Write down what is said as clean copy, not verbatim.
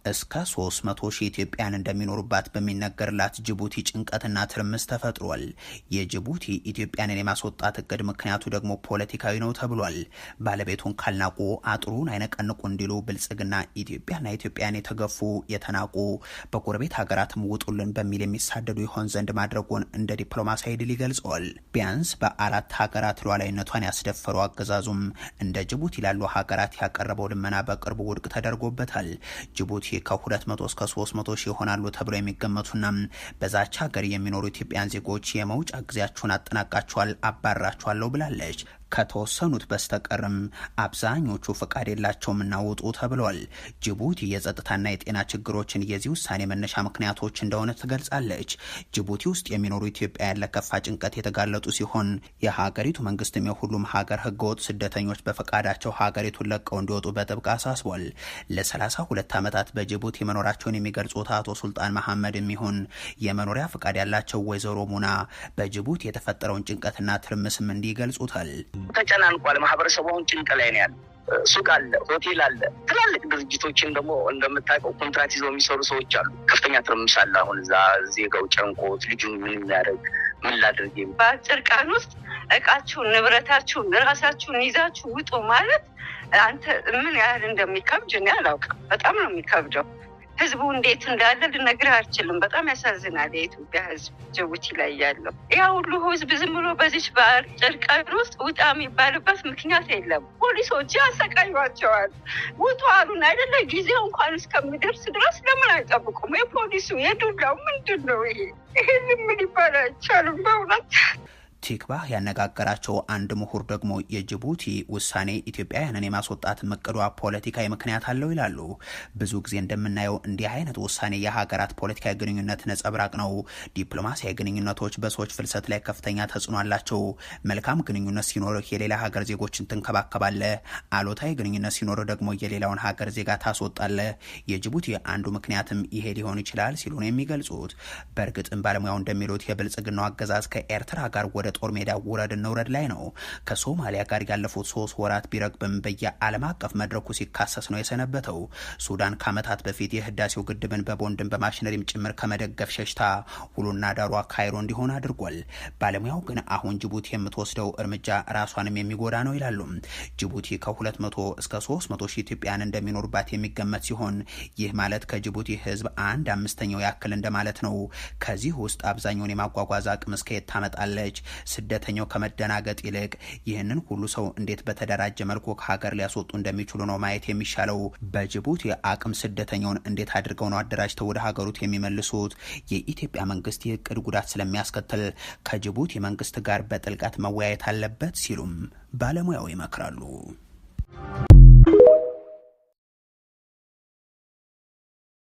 እስከ 300 ሺህ ኢትዮጵያን እንደሚኖሩባት በሚነገርላት ጅቡቲ ጭንቀትና ትርምስ ተፈጥሯል። የጅቡቲ ኢትዮጵያንን የማስወጣት እቅድ ምክንያቱ ደግሞ ፖለቲካዊ ነው ተብሏል። ባለቤቱን ካልናቁ አጥሩን አይነቀንቁ እንዲሉ ብልጽግና ኢትዮጵያና ኢትዮጵያን የተገፉ፣ የተናቁ፣ በጎረቤት ሀገራትም ውጡልን በሚል የሚሳደዱ ይሆን ዘንድ ማድረጉን እንደ ዲፕሎማሲያዊ ድል ይገልጸዋል። ቢያንስ በ4 ሀገራት ሉዓላዊነቷን ያስደፈሩ አገዛዙም እንደ ጅቡቲ ላሉ ሀገራት ያቀረበው ልመና በቅርቡ ውድቅ ተደርጎበታል። ጅቡቲ ከ200 እስከ 300 ሺህ ይሆናሉ ተብሎ የሚገመቱና በዛች ሀገር የሚኖሩ ኢትዮጵያን ዜጎች የመውጫ ጊዜያችሁን አጠናቃችኋል፣ አባራችኋለሁ ብላለች። ከተወሰኑት በስተቀርም አብዛኞቹ ፈቃድ የላቸውም እና ውጡ ተብሏል። ጅቡቲ የጸጥታና የጤና ችግሮችን የዚህ ውሳኔ መነሻ ምክንያቶች እንደሆነ ትገልጻለች። ጅቡቲ ውስጥ የሚኖሩ ኢትዮጵያውያን ለከፋ ጭንቀት የተጋለጡ ሲሆን የሀገሪቱ መንግስትም የሁሉም ሀገር ህገወጥ ስደተኞች በፈቃዳቸው ሀገሪቱን ለቀው እንዲወጡ በጥብቅ አሳስቧል። ለ32 ዓመታት በጅቡቲ መኖራቸውን የሚገልጹት አቶ ሱልጣን መሐመድ የሚሆን የመኖሪያ ፈቃድ ያላቸው ወይዘሮ ሙና በጅቡቲ የተፈጠረውን ጭንቀትና ትርምስም እንዲህ ይገልጹታል። ተጨናንቋል። ማህበረሰቡ አሁን ጭንቅ ላይ ነው ያለው። ሱቅ አለ፣ ሆቴል አለ። ትላልቅ ድርጅቶችን ደግሞ እንደምታውቀው ኮንትራት ይዘው የሚሰሩ ሰዎች አሉ። ከፍተኛ ትርምስ አለ። አሁን እዛ ዜጋው ጨንቆት ልጁን ምን የሚያደርግ ምን ላድርግ። በአጭር ቀን ውስጥ እቃችሁን፣ ንብረታችሁን፣ ራሳችሁን ይዛችሁ ውጡ ማለት አንተ ምን ያህል እንደሚከብድ እኔ አላውቅም። በጣም ነው የሚከብደው። ህዝቡ እንዴት እንዳለ ልነግርህ አልችልም። በጣም ያሳዝናል። የኢትዮጵያ ህዝብ ጅቡቲ ላይ ያለው ያ ሁሉ ህዝብ ዝም ብሎ በዚች በአጭር ቀን ውስጥ ውጣ የሚባልበት ምክንያት የለም። ፖሊሶች ያሰቃዩቸዋል። ውጡ አሉን አይደለ? ጊዜው እንኳን እስከሚደርስ ድረስ ለምን አይጠብቁም? የፖሊሱ የዱላው ምንድን ነው ይሄ? ይህን ምን ይባል አይቻልም በእውነት። ቲክባህ ያነጋገራቸው አንድ ምሁር ደግሞ የጅቡቲ ውሳኔ ኢትዮጵያውያንን የማስወጣት እቅዷ ፖለቲካዊ ምክንያት አለው ይላሉ። ብዙ ጊዜ እንደምናየው እንዲህ አይነት ውሳኔ የሀገራት ፖለቲካዊ ግንኙነት ነጸብራቅ ነው። ዲፕሎማሲያዊ ግንኙነቶች በሰዎች ፍልሰት ላይ ከፍተኛ ተጽዕኖ አላቸው። መልካም ግንኙነት ሲኖርህ የሌላ ሀገር ዜጎችን ትንከባከባለህ፣ አሉታዊ ግንኙነት ሲኖርህ ደግሞ የሌላውን ሀገር ዜጋ ታስወጣለህ። የጅቡቲ አንዱ ምክንያትም ይሄ ሊሆን ይችላል ሲሉ ነው የሚገልጹት። በእርግጥም ባለሙያው እንደሚሉት የብልጽግናው አገዛዝ ከኤርትራ ጋር ወደ ጦር ሜዳ ውረድ እንውረድ ላይ ነው። ከሶማሊያ ጋር ያለፉት 3 ወራት ቢረግብም በየዓለም አቀፍ መድረኩ ሲካሰስ ነው የሰነበተው። ሱዳን ከዓመታት በፊት የህዳሴው ግድብን በቦንድን በማሽነሪም ጭምር ከመደገፍ ሸሽታ ውሎና ዳሯ ካይሮ እንዲሆን አድርጓል። ባለሙያው ግን አሁን ጅቡቲ የምትወስደው እርምጃ ራሷንም የሚጎዳ ነው ይላሉ። ጅቡቲ ከ200 እስከ 300 ሺህ ኢትዮጵያን እንደሚኖሩባት የሚገመት ሲሆን ይህ ማለት ከጅቡቲ ህዝብ 1/5 ያክል እንደማለት ነው። ከዚህ ውስጥ አብዛኛውን የማጓጓዝ አቅም እስከ የት ታመጣለች? ስደተኛው ከመደናገጥ ይልቅ ይህንን ሁሉ ሰው እንዴት በተደራጀ መልኩ ከሀገር ሊያስወጡ እንደሚችሉ ነው ማየት የሚሻለው። በጅቡቲ አቅም ስደተኛውን እንዴት አድርገው ነው አደራጅተው ወደ ሀገሩት የሚመልሱት? የኢትዮጵያ መንግስት የእቅድ ጉዳት ስለሚያስከትል ከጅቡቲ መንግስት ጋር በጥልቀት መወያየት አለበት ሲሉም ባለሙያው ይመክራሉ።